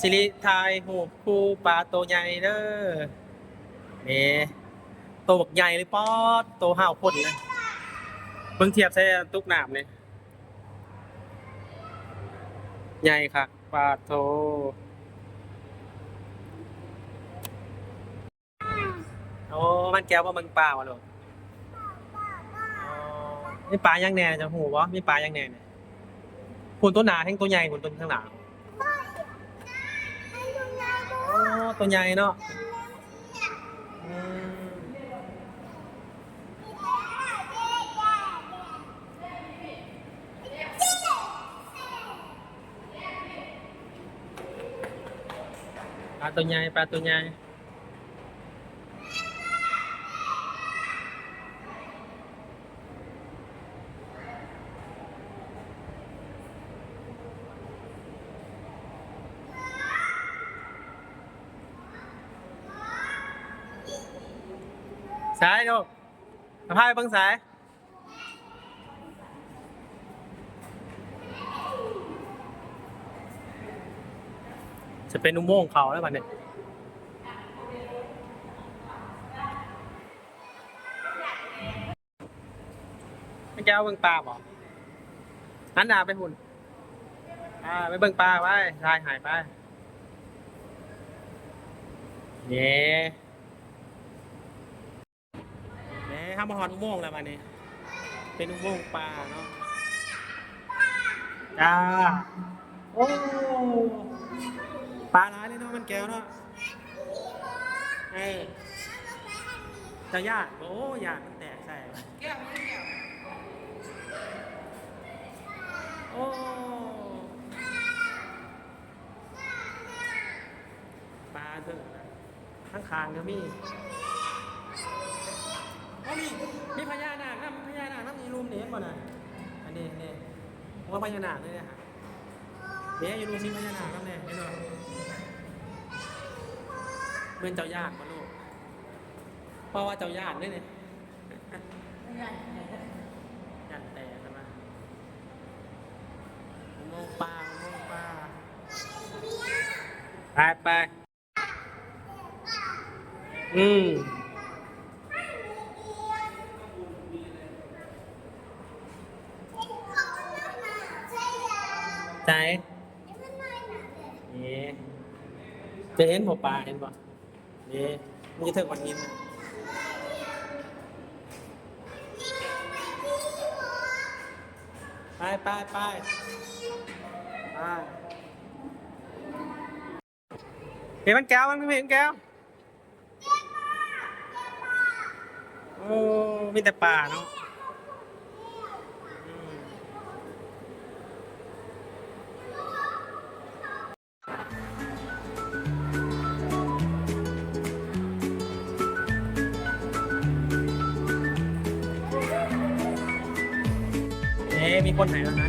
ສິລິຖ່າຍຮູບຄູ່ປາໂຕໃຫຍ່ເດີ. ນີ້ ໂຕບັກໃຫຍ່ເລີຍ ປອດ ໂຕຫ້າວຄົນເລີຍ. ເບິ່ງທຽບໃສ່ຕຸກນ້ຳນີ້ ໃຫຍ່ຄັກ ປາດໂທ. ໂອ້ ມັນແກ້ວບໍ່ເບິ່ງປາບໍ່ລູກ? ມີປາຫຍັງແດ່ ເຈົ້າຮູ້ບໍ່? ມີປາຫຍັງແດ່ນີ້? ພຸ້ນ ໂຕໜ້າແຮ່ງໂຕໃຫຍ່ພຸ້ນ ໂຕຂ້າງໜ້າ. ໂອ້ ໂຕໃຫຍ່ເນາະ. ອືມ ປາໂຕໃຫຍ່ ປາໂຕໃຫຍ່. ໃສລູກ? ພາໄປເບິ່ງໃສ? ຈະເປັນອຸໂມງເຂົາແລ້ວບັດນີ້. ມັນຈະເອົາເບິ່ງປາບໍ່? ຫັນໜ້າໄປພຸ້ນ. ອ່າ ໄປເບິ່ງປາໄປ ຖ່າຍໃຫ້ໄປ. ເຢ້. ເດ້ ເຮົາມາຮອດອຸໂມງແລ້ວບັດນີ້ ເປັນອຸໂມງປາເນາະ. ຈ້າ ໂອ້ ປາຫຼາຍເລີຍເນາະ ມັນແກ້ວເນາະ. ເອີ ເຈົ້າຢ້ານບໍ່? ໂອ້ ຢ້ານມັນແຕກໃສ່. ໂອ້ ປາເຖິງນະ. ຂ້າງໆກໍມີ. ໂອ້ ມີ ມີພະຍານາກນຳ ພະຍານາກນຳ ນີ້ລຸ່ມນີ້ ເຫັນບໍ່ນະ? ອັນນີ້ ນີ້ ຫົວພະຍານາກເລີຍນະ. ເດ້ ຢູ່ລຸ່ມມີພະຍານາກນຳເດ້ ເຫັນບໍ່? ແມ່ນເຈົ້າຢ້ານບໍ່ລູກ? ເພາະວ່າເຈົ້າຢ້ານເດ້ນີ້. ຢ້ານແຕກນະ. ອຸໂມງປາ ອຸໂມງປາ. ໄປ ໄປ. ອືມ ໃສ? ເອີ ຈະເຫັນບໍ່ປາ ເຫັນບໍ່? ເອີ ມັນຈະເຖິງກ້ອນຫີນນະ. ໄປ ໄປ ໄປ ໄປ. ເຫັນມັນແກ້ວ ມັນເຫັນແກ້ວ. ໂອ້ ມີແຕ່ປາເນາະ. ອືມ ເອີ ມີຄົນໃຫ້ແລ້ວນະ.